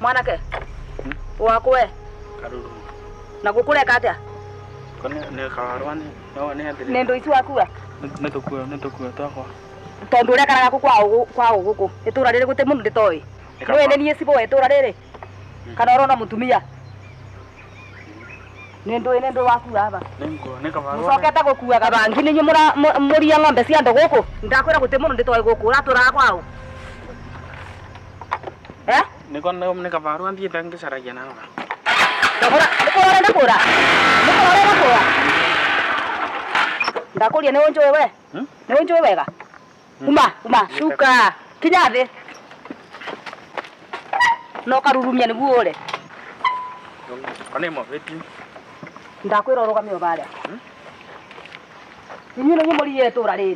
Mwanake wakwe. Karuru. Na gũkũ ũreka atĩa? Ko nĩ kabarũa nĩ no nĩ atĩrĩ. Nĩ ndũ ici wakua? Nĩ tũkuo twakwa. Tondũ ũrekaraga kũ kwao gũkũ itũra rĩrĩ gũtĩ mũndũ ndĩtoĩ? Nĩũĩ nĩ niĩ cibũ wa itũra rĩrĩ kana ũrona mũtumia? Nĩ ndũĩ wakua aba. Nĩ nguo nĩ kabarũa. Mũcokete gũkuaga bangi nĩ inyuĩ mũria ng'ombe cia andũ gũkũ. Ndakwĩra gũtĩ mũndũ ndĩtoĩ gũkũ. Ũratũraga kwaũ, eh? Nĩ ko nĩ kabarũa thiĩte ngĩcaragia na haha. Ndakũra ndĩkũrore ndĩkũra ndĩkũrore ndĩkũra. Ndakũria, nĩ ũnjũĩ we? Nĩ ũnjũĩ wega? Uma uma, cuka kinya thĩ no karurumia nĩguo ũre. Ko nĩ mobeti. Ndakwĩra ũrũgame o harĩa. Inyuĩ nĩ inyuĩ mũriye itũra rĩrĩ.